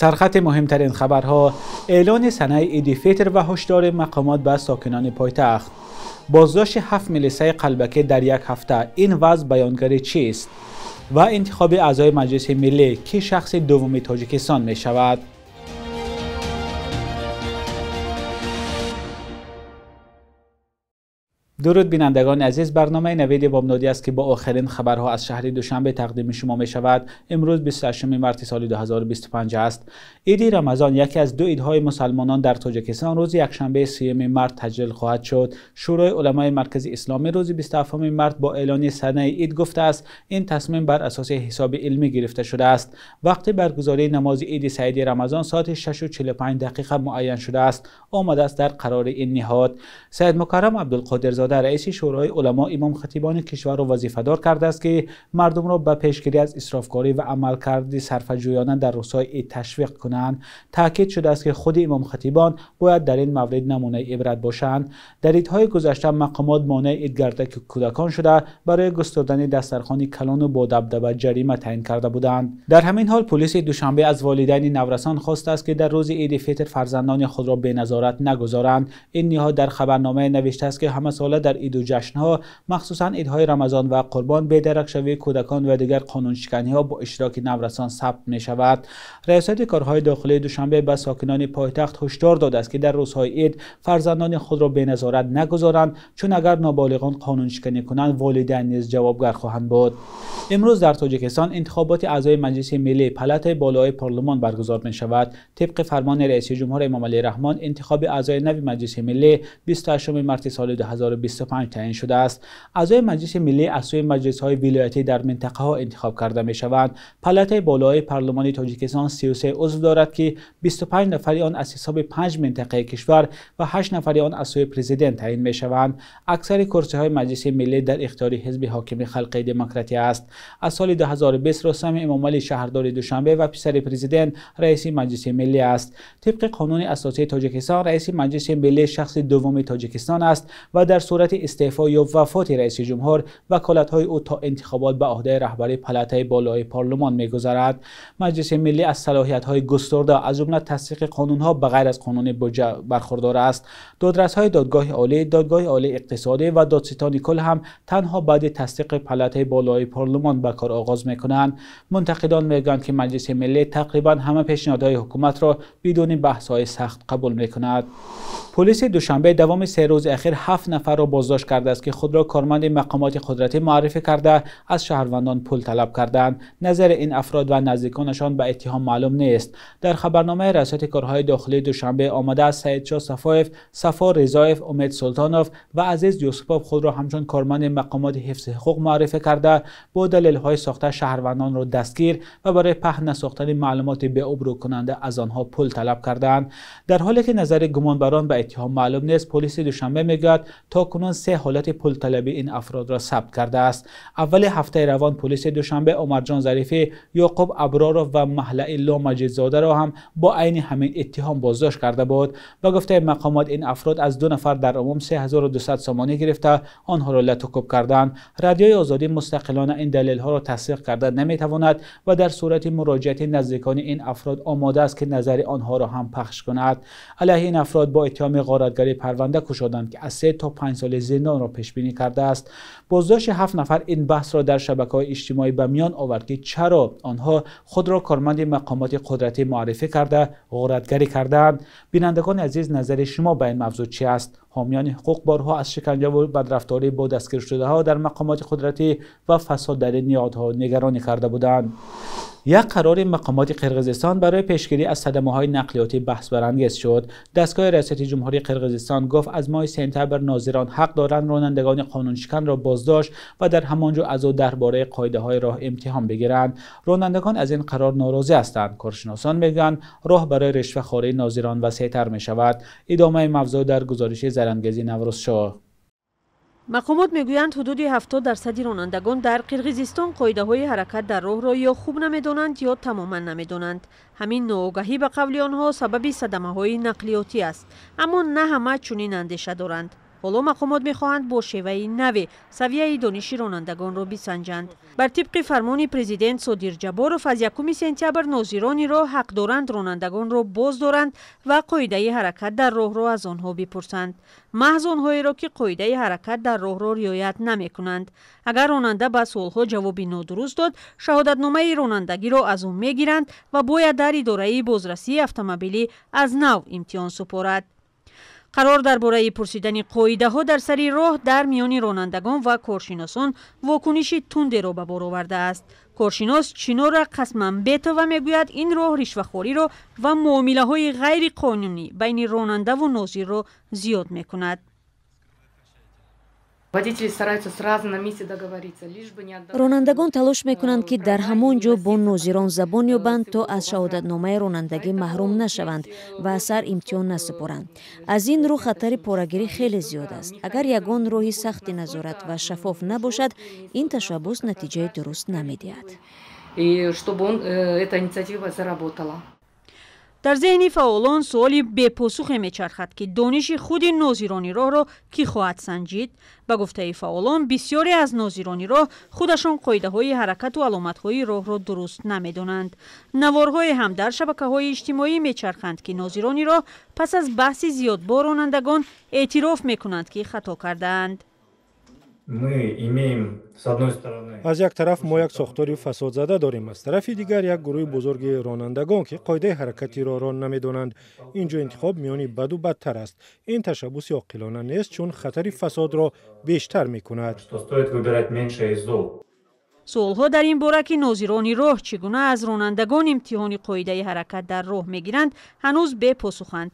Сархати муҳимтарин хабарҳо: эълони санаи Иди Фитр ва ҳушдори мақомот ба сокинони пойтахт, боздошти 7 милисаи қалбакӣ дар як ҳафта, ин вазъ баёнгари чист? Ва интихоби аъзои Маҷлиси Миллӣ, ки шахси дуввуми Тоҷикистон мешавад. Дуруд бинандагони азиз, барномаи Навиди Бомдодӣ аст, ки бо охирин хабарҳо аз шаҳри Душанбе тақдими шумо мешавад. Имрӯз 28 марти соли 2025 аст. Иди Рамазон, яке аз ду идҳои мусалмонон дар Тоҷикистон, рӯзи якшанбе 30 март таҷлил хоҳад шуд. Шӯрои уламои Маркази Исломӣ рӯзи 27 март бо эълони санаи ид гуфтааст, ин тасмим бар асоси ҳисоби илмӣ гирифта шудааст. Вақти баргузории намози Иди Саиди Рамазон соати 6:45 дақиқа муайян шудааст. Омадааст дар қарори ин ниҳод. Саид Мукаррам Абдулқодирзода, раиси Шӯрои уламо, имом-хатибони кишварро вазифадор кардааст, ки мардумро ба пешгирӣ аз исрофкорӣ ва амалкарди сарфаҷӯёна дар рӯзҳои ид ташвиқ кунанд. Таъкид шудааст, ки худи имом-хатибон бояд дар ин маврид намунаи ибрат бошанд. Дар идҳои гузашта мақомот монеи идгардакии кӯдакон шуда, барои густурдани дастархони калону бо дабдаба ҷарима таъин карда буданд. Дар ҳамин ҳол полиси Душанбе аз волидайни наврасон хостааст, ки дар рӯзи Иди Фитр фарзандони худро беназорат нагузоранд. Ин ниҳод дар хабарномае навиштааст, ки ҳамасола дар иду ҷашнҳо, махсусан идҳои Рамазон ва Қурбон, бедаракшавии кӯдакон ва дигар қонуншиканиҳо бо иштироки наврасон сабт мешавад. Раёсати корҳои дохилии Душанбе ба сокинони пойтахт ҳушдор додааст, ки дар рӯзҳои ид фарзандони худро беназорат нагузоранд, чун агар ноболиғон қонуншиканӣ кунанд, волидайн низ ҷавобгар хоҳанд буд. Имрӯз дар Тоҷикистон интихоботи аъзои Маҷлиси Миллӣ, палатаи болои парлумон баргузор мешавад. Тибқи фармони раиси ҷумҳур Эмомалӣ Раҳмон, интихоби аъзои нави Маҷлиси Миллӣ 28 марти соли 2025 таъин шудааст. Аъзои Маҷлиси Миллӣ аз сӯи маҷлисҳои вилоятӣ дар минтақаҳо интихоб карда мешаванд. Палатаи болои парлумони Тоҷикистон 33 узв дорад, ки 25 нафари он аз ҳисоби 5 минтақаи кишвар ва 8 нафари он аз сӯи президент таъин мешаванд. Аксари курсиҳои Маҷлиси Миллӣ дар ихтиёри ҳизби ҳокими Халқи Демократия аст. Аз соли 2020 Рустам Эмомалӣ шаҳрдори Душанбе ва писари президент раиси Маҷлиси Миллӣ аст. Тибқи қонуни асосии Тоҷикистон, раиси Маҷлиси Миллӣ шахси дуввуми Тоҷикистон аст ва дар сурати истеъфо ё вафоти раиси ҷумҳур ваколатҳои ӯ то интихобот ба ӯҳдаи раҳбари палатаи болои парлумон мегузарад. Маҷлиси Миллӣ аз салоҳиятҳои густурда, аз ҷумла тасдиқи қонунҳо ба ғайр аз қонуни буҷа бархурдор аст. Додрасҳои Додгоҳи Олӣ, Додгоҳи Олии Иқтисодӣ ва Додситони кул ҳам танҳо баъди тасдиқи палатаи болои парлумон ба кор оғоз мекунанд. Мунтақидон мегӯянд, ки Маҷлиси Миллӣ тақрибан ҳама пешниҳодҳои ҳукуматро бидуни баҳсҳои сахт қабул мекунад. Полиси Душанбе давоми 3 рӯзи ахир 7 нафарро боздошт кардааст, ки худро корманди мақомоти қудратӣ муаррифӣ карда, аз шаҳрвандон пул талаб карданд. Назари ин афрод ва наздиконашон ба иттиҳом маълум нест. Дар хабарномаи Раёсати корҳои дохилии Душанбе омадааст, Саидшоҳ Сафоев, Сафо Ризоев, Умед Султонов ва Азиз Юсупов худро ҳамчун корманди мақомоти ҳифзи ҳуқуқ муаррифӣ карда, бо далелҳои сохта шаҳрвандонро дастгир ва барои паҳн насохтани маълумоти беобрӯкунанда аз онҳо пул талаб карданд. Дар ҳоле ки назари гумонбарон ба иттиҳом маълум нест, полиси Душанбе мегӯяд, то кунун 3 ҳолати пулталабии ин афродро сабт кардааст. Аввали ҳафтаи равон полиси Душанбе Умарҷон Зарифӣ, Ёқуб Аброров ва Маҳлаилло Маҷидзодаро ҳам бо айни ҳамин иттиҳом боздошт карда буд. Ба гуфтаи мақомот, ин афрод аз 2 нафар дар умум 3200 сомонӣ гирифта, онҳоро латукӯб карданд. Радиои Озодӣ мустақилона ин далелҳоро тасдиқ карда наметавонад ва дар сурати муроҷиати наздикони ин афрод омода аст, ки назари онҳоро ҳам пахш кунад. Алайҳи ин афрод бо иттиҳоми ғоратгарӣ парванда кушоданд, ки аз 3 то 5 соли зиндонро пешбинӣ кардааст. Боздошти 7 нафар ин баҳсро дар шабакаҳои иҷтимоӣ ба миён овард, ки чаро онҳо худро корманди мақомоти қудратӣ муаррифӣ карда, ғоратгарӣ кардаанд. Бинандагони азиз, назари шумо ба ин мавзӯъ чи аст? Ҳомиёни ҳуқуқ борҳо аз шиканҷа ва бадрафторӣ бо дастгиршудаҳо дар мақомоти қудратӣ ва фасод дар ин ниҳодҳо нигаронӣ карда буданд. Як қарори мақомоти Қирғизистон барои пешгирӣ аз садамаҳои нақлиётӣ баҳсбарангез шуд. Дастгоҳи Раёсати ҷумҳурии Қирғизистон гуфт, аз моҳи сентябр нозирон ҳақ доранд ронандагони қонуншиканро боздошт ва дар ҳамон ҷо аз ӯ дар бораи қоидаҳои роҳ имтиҳон бигиранд. Ронандагон аз ин қарор норозӣ ҳастанд. Коршиносон мегӯянд, роҳ барои ришвахории нозирон васеътар мешавад. Идомаи мавзӯъ дар гузориши Зарангези Наврӯзшоҳ. Мақомот мегӯянд, ҳудуди 70% ронандагон дар Қирғизистон қоидаҳои ҳаракат дар роҳро ё хуб намедонанд, ё тамоман намедонанд. Ҳамин ноугаҳӣ ба қавли онҳо сабаби садамаҳои нақлиётӣ аст. Аммо на ҳама чунин андеша доранд. Ҳоло мақомот мехоҳанд бо шеваи наве савияи дониши ронандагонро бисанҷанд. Бар тибқи фармони президент Содир Ҷаборов аз 1 сентябр нозирони роҳ ҳақ доранд ронандагонро боз доранд ва қоидаи ҳаракат дар роҳро аз онҳо бипурсанд. Маҳз онҳоеро ки қоидаи ҳаракат дар роҳро риоят намекунанд. Агар ронанда ба суолҳо ҷавоби нодуруст дод, шаҳодатномаи ронандагиро аз ӯ мегиранд ва бояд дар идораи бозрасии автомобилӣ аз нав имтиҳон супорад. Қарор дар бораи пурсидани қоидаҳо дар сари роҳ дар миёни ронандагон ва коршиносон вокуниши тундеро ба бор овардааст. Коршинос Чинора Қасмамбетова мегӯяд, ин роҳ ришвахориро ва муомилаҳои ғайриқонунӣ байни ронандаву нозирро зиёд мекунад. Ронандагон талош мекунанд, ки дар ҳамон ҷо бо нозирон забон ёбанд, то аз шаҳодатномаи ронандагӣ маҳрум нашаванд ва аз сар имтиҳон насупоранд. Аз ин рӯ хатари порагирӣ хеле зиёд аст. Агар ягон роҳи сахти назорат ва шаффоф набошад, ин ташаббус натиҷаи дуруст намедиҳад. Дар зеҳни фаъолон суоли бепосухе мечархад, ки дониши худи нозирони роҳро кӣ хоҳад санҷид? Ба гуфтаи фаъолон, бисёре аз нозирони роҳ худашон қоидаҳои ҳаракату аломатҳои роҳро дуруст намедонанд. Наворҳое ҳам дар шабакаҳои иҷтимоӣ мечарханд, ки нозирони роҳ пас аз баҳси зиёд бо ронандагон эътироф мекунанд, ки хато кардаанд. Аз як тараф мо як сохтори фасодзада дорем, аз тарафи дигар як гурӯҳи бузурги ронандагон, ки қоидаи ҳаракати роҳро намедонанд. Ин ҷо интихоб миёни баду бадтар аст. Ин ташаббуси оқилона нест, чун хатари фасодро бештар мекунад. Суолҳо дар ин бора, ки нозирони роҳ чӣ гуна аз ронандагон имтиҳони қоидаи ҳаракат дар роҳ мегиранд, ҳанӯз бепосуханд.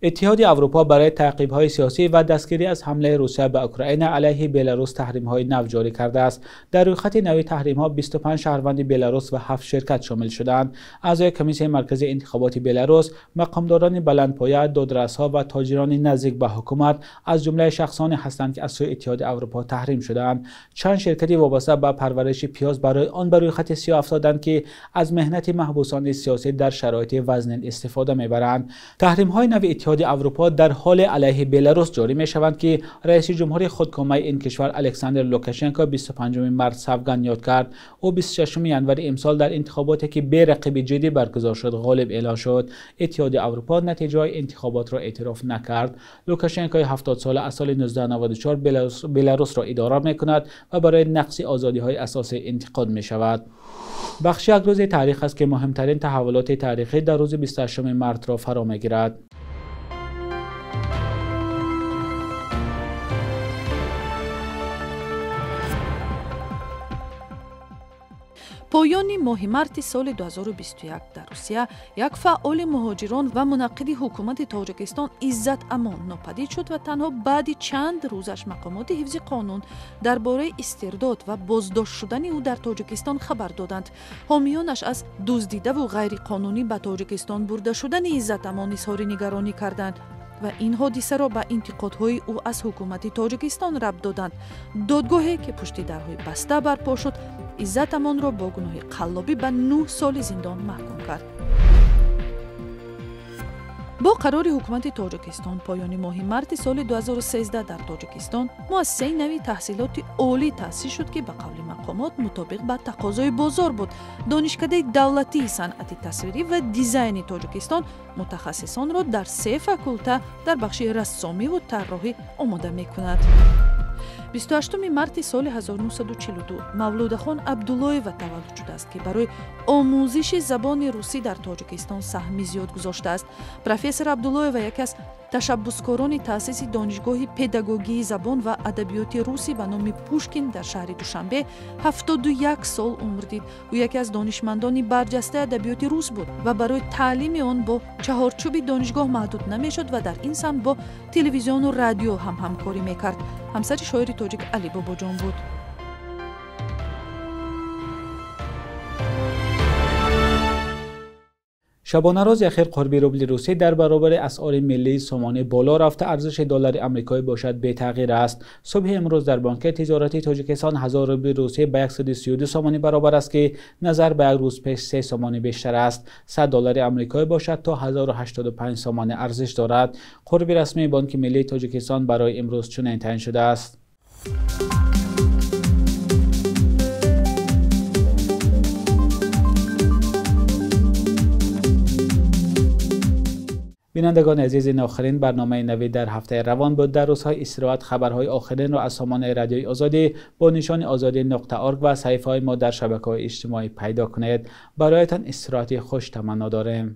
Иттиҳоди Аврупо барои таъқибҳои сиёсӣ ва дастгирӣ аз ҳамлаи Русия ба Украина алайҳи Беларус таҳримҳои нав ҷорӣ кардааст. Дар рӯйхати нави таҳримҳо 25 шаҳрванди Беларус ва 7 ширкат шомил шудаанд. Аъзои Комиссияи марказии интихоботи Беларус, мақомдорони баландпоя, додрасҳо ва тоҷирони наздик ба ҳукумат аз ҷумлаи шахсоне ҳастанд, ки аз сӯи Иттиҳоди Аврупо таҳрим шудаанд. Чанд ширкати вобаста ба парвариши пиёз барои он ба рӯйхати сиёҳ афтоданд, ки аз меҳнати маҳбусони сиёсӣ дар шароити вазнин истифода мебаранд. Таҳримҳои нави Иттиҳоди Аврупо дар ҳоле алайҳи Беларус ҷорӣ мешаванд, ки раиси ҷумҳури худкомаи ин кишвар Александр Лукашенко 25 март савганд ёд кард. Ӯ 26 январи имсол дар интихоботе, ки берақиби ҷиддӣ баргузор шуд, ғолиб эълон шуд. Иттиҳоди Аврупо натиҷаҳои интихоботро эътироф накард. Лукашенкои 70сола аз соли 1994 Беларусро идора мекунад ва барои нақси озодиҳои асосӣ интиқод мешавад. Бахши як рӯзи таърих аст, ки муҳимтарин таҳаввулоти таърихӣ дар рӯзи 28 мартро фаро мегирад. Поёни моҳи марти соли 2021 дар Русия як фаъоли муҳоҷирон ва мунаққиди ҳукумати Тоҷикистон Иззат Амон нопадид шуд ва танҳо баъди чанд рӯзаш мақомоти ҳифзи қонун дар бораи истирдод ва боздошт шудани ӯ дар Тоҷикистон хабар доданд. Ҳомиёнаш аз дуздидаву ғайриқонунӣ ба Тоҷикистон бурда шудани Иззат Амон изҳори нигаронӣ карданд ва ин ҳодисаро ба интиқодҳои ӯ аз ҳукумати Тоҷикистон рабт доданд. Додгоҳе, ки пушти дарҳои баста барпо шуд, Иззат Амонро бо гуноҳи қаллобӣ ба 9 соли зиндон маҳкум кард. Бо қарори ҳукумати Тоҷикистон поёни моҳи марти соли 2013 дар Тоҷикистон муассисаи нави таҳсилоти олӣ таъсис шуд, ки ба қавли мақомот мутобиқ ба тақозои бозор буд. Донишкадаи давлатии санъати тасвирӣ ва дизайни Тоҷикистон мутахассисонро дар 3 факулта дар бахши рассомиву тарроҳӣ омода мекунад. 28 марти соли 1942 Мавлудахон Абдуллоева таваллуд шудааст, ки барои омӯзиши забони русӣ дар Тоҷикистон саҳми зиёд гузоштааст. Профессор Абдуллоева яке аз ташаббускорони таъсиси Донишгоҳи педагогии забон ва адабиёти русӣ ба номи Пушкин дар шаҳри Душанбе 71 сол умр дид. Ӯ яке аз донишмандони барҷастаи адабиёти рус буд ва барои таълими он бо чаҳорчӯби донишгоҳ маҳдуд намешуд ва дар ин самт бо телевизиону радио ҳам ҳамкорӣ мекард. Ҳамсари шоири тоҷик Али Бобоҷон буд. Шабонарӯзи охир қурби рубли русӣ дар баробари асъори миллии сомонӣ боло рафта, арзиши доллари амрикоӣ бошад бетағйир аст. Субҳи имрӯз дар бонки тиҷоратии Тоҷикистон 1000 рубли русӣ ба 132 сомонӣ баробар аст, ки назар ба як рӯз пеш 3 сомонӣ бештар аст. 100 доллари амрикоӣ бошад то 1085 сомонӣ арзиш дорад. Қурби расмии Бонки миллии Тоҷикистон барои имрӯз чунин таъин шудааст. Бинандагони азиз, ин охирин барномаи Навид дар ҳафтаи равон буд. Дар рӯзҳои истироҳат хабарҳои охиринро аз сомонаи Радиои Озодӣ бо нишони озодӣ.org ва саҳифаҳои мо дар шабакаҳои иҷтимоӣ пайдо кунед. Бароятон истироҳати хуш таманно дорем.